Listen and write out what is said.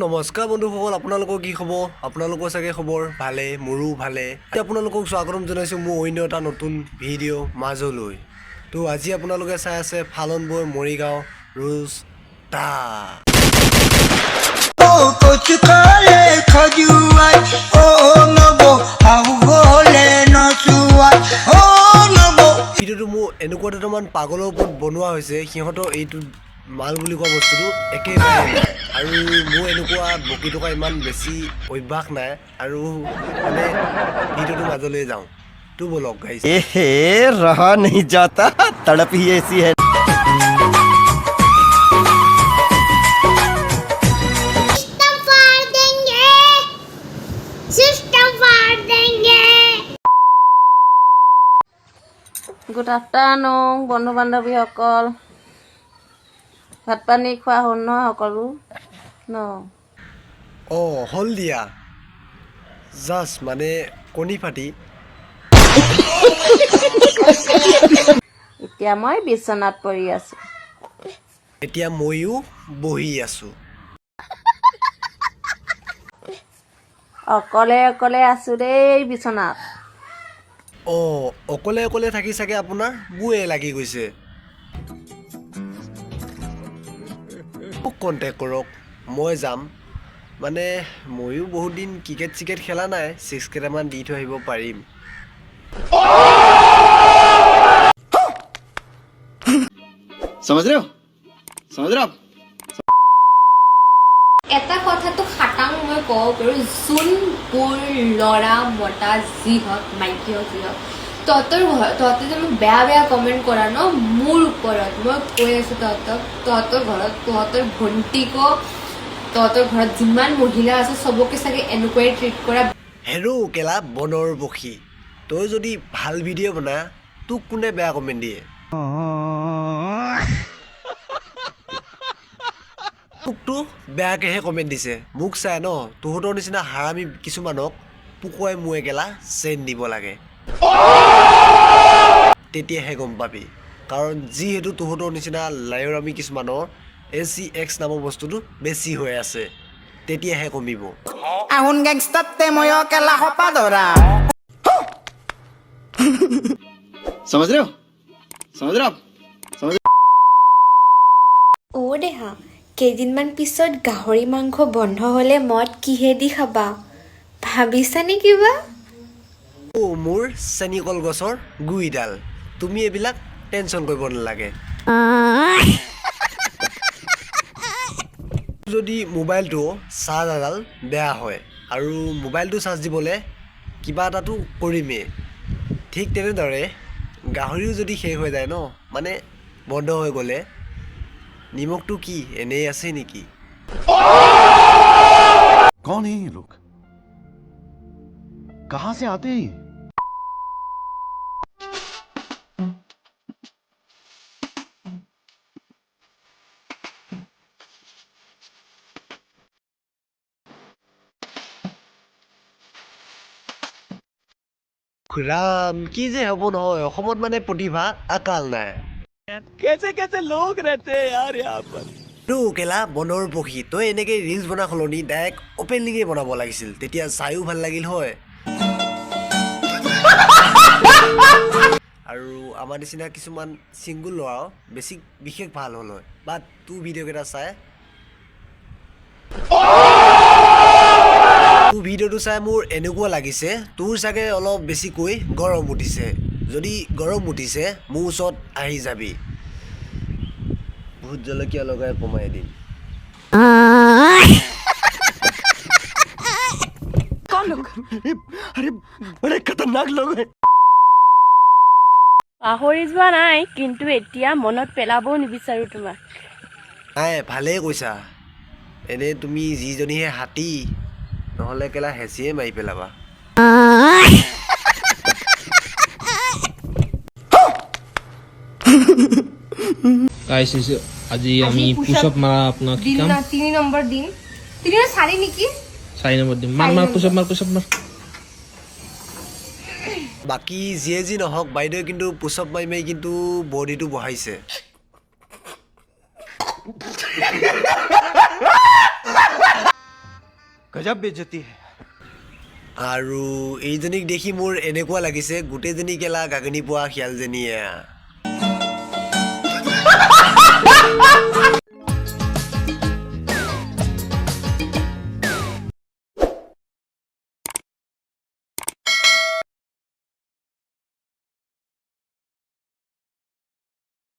নমস্কাৰ বন্ধুসকল, আপোনালোকৰ কি খবৰ? আপোনালোকৰ চাগে খবৰ ভালে, মোৰো ভালে। আজি আপোনালোকক স্বাগতম জনাইছোঁ মোৰ অন্য এটা নতুন ভিডিঅ' মাজলৈ। তো আজি আপোনালোকে চাই আছে ফালন বয় মৰিগাঁও ৰোজ তা। কচুকালে খজুয়াই ও নব how গলে নচুয়াই ও নব। ভিডিঅ'টো মোৰ এনেকুৱা দুটামান পাগলৰ ওপৰত বনোৱা হৈছে। সিহঁতৰ এইটো মাল বুলি কোৱা বস্তুটো একেবাৰে নাই আৰু মোৰ এনেকুৱা বকি থকা ইমান বেছি অভ্যাস নাই আৰু মানে ভিডিঅ'টোৰ মাজলৈ যাওঁ। তো ব'লক গাইজ। एहे, रहा नहीं जाता, तड़प ही ऐसी है। सिस्टम फाड़ देंगे, सिस्टम फाड़ देंगे। গুড আফটাৰনুন বন্ধু বান্ধৱীসকল। ভাত পানী খোৱা হ'ল নহয় সকলো ন? অঁ, হ'ল দিয়া। জাষ্ট মানে কণী ফাটি। এতিয়া মই বিচনাত পৰি আছোঁ। এতিয়া ময়ো বহি আছোঁ। অকলে অকলে আছোঁ দেই বিচনাত। অঁ, অকলে অকলে থাকি চাগে আপোনাৰ বুয়ে লাগি গৈছে। মোক কণ্টেক্ট কৰক, মই যাম। মানে ময়ো বহুত দিন ক্ৰিকেট চিকেট খেলা নাই, ছিক্স কেইটামান দি থৈ আহিব পাৰিম। समझ रहे हो? समझ रहे हो आप? এটা কথাটো খাটাং মই ক'ব পাৰোঁ, যোনবোৰ ল'ৰা মতা যি হওক, মাইকী হওক, যি হওক, তহঁতৰ ঘৰ তহঁতে যে মোক বেয়া বেয়া কমেণ্ট কৰা ন মোৰ ওপৰত, মই কৈ আছোঁ তহঁতক, তহঁতৰ ঘৰত তহঁতৰ ভণ্টিকো, তহঁতৰ ঘৰত যিমান মহিলা আছে চবকে চাগে এনেকুৱাই ট্ৰিট কৰা। হেৰৌ কেলা বনৰ পক্ষী, তই যদি ভাল ভিডিঅ' বনা তোক কোনে বেয়া কমেণ্ট দিয়ে? তোকতো বেয়াকেহে কমেণ্ট দিছে মোক চাই ন। তহঁতৰ নিচিনা হাৰামি কিছুমানক পুকুৱাই মোৱে কেলা চেন দিব লাগে, তেতিয়াহে গম পাবি। কাৰণ যিহেতু তহঁতৰ নিচিনা লায়ৰামি কিছুমানৰ এ চি এক্স নামৰ বস্তুটো বেছি হৈ আছে, তেতিয়াহে কমিব। আহুন গেংষ্টাতে ময় কেলা সপা ধৰা। समझ रहे हो? समझ रहे हो आप? समझ অ' দেহা, কেইদিনমান পিছত গাহৰি মাংস বন্ধ হ'লে মদ কিহেদি খাবা ভাবিছানে কিবা? অ' মোৰ চেনিকল গছৰ গুৰিডাল, তুমি এইবিলাক টেনশ্যন কৰিব নালাগে। যদি মোবাইলটো চাৰ্জাৰডাল বেয়া হয় আৰু মোবাইলটো চাৰ্জ দিবলৈ কিবা এটাতো কৰিমেই, ঠিক তেনেদৰে গাহৰিও যদি শেষ হৈ যায় ন, মানে বন্ধ হৈ গ'লে নিমখটো কি এনেই আছে নেকি? कौन है ये लोग? कहां से आते हैं ये? ৰাম, কি যে হ'ব নহয় অসমত, মানে প্ৰতিভা আকাল নাই। कैसे कैसे लोग रहते हैं यार यहाँ पर। তো কেলা বনৰ পক্ষী, তই এনেকৈ ৰিলচ বনা সলনি ডাইৰেক্ট অ'পেনিঙে বনাব লাগিছিল, তেতিয়া চায়ো ভাল লাগিল হয় আৰু আমাৰ নিচিনা কিছুমান ছিংগুল ল'ৰাও বেছি বিশেষ ভাল হ'ল হয়। বাট তোৰ ভিডিঅ'কেইটা চাই, তোৰ ভিডিঅ'টো চাই মোৰ এনেকুৱা লাগিছে তোৰ চাগে অলপ বেছিকৈ গৰম উঠিছে। যদি গৰম উঠিছে মোৰ ওচৰত আহি যাবি, ভোট জলকীয়া লগাই কমাই দিম। अरे, बड़े खतरनाक लोग हैं। পাহৰি যোৱা নাই, কিন্তু এতিয়া মনত পেলাবও নিবিচাৰো তোমাক। নাই, ভালেই কৈছা। এনেই তুমি যিজনীহে হাতী, নহ'লে কেলা হেঁচিয়ে মাৰি পেলাবা। গাইস, আজি আমি পুশ আপ মাৰা আপোনাক শিকাম। 3 নম্বৰ দিন, 3 না 4 নেকি? 4 নম্বৰ দিন। মাৰ মাৰ, পুশ আপ মাৰ, পুশ আপ মাৰ। বাকী যিয়ে যি নহওক, বাইদেৱে কিন্তু পুচপ মাৰি মাৰি কিন্তু বডিটো বঢ়াইছে। गजब बेइज्जती है। আৰু এইজনীক দেখি মোৰ এনেকুৱা লাগিছে, গোটেইজনী কেলা গাগনি পোৱা শিয়ালজনীয়ে।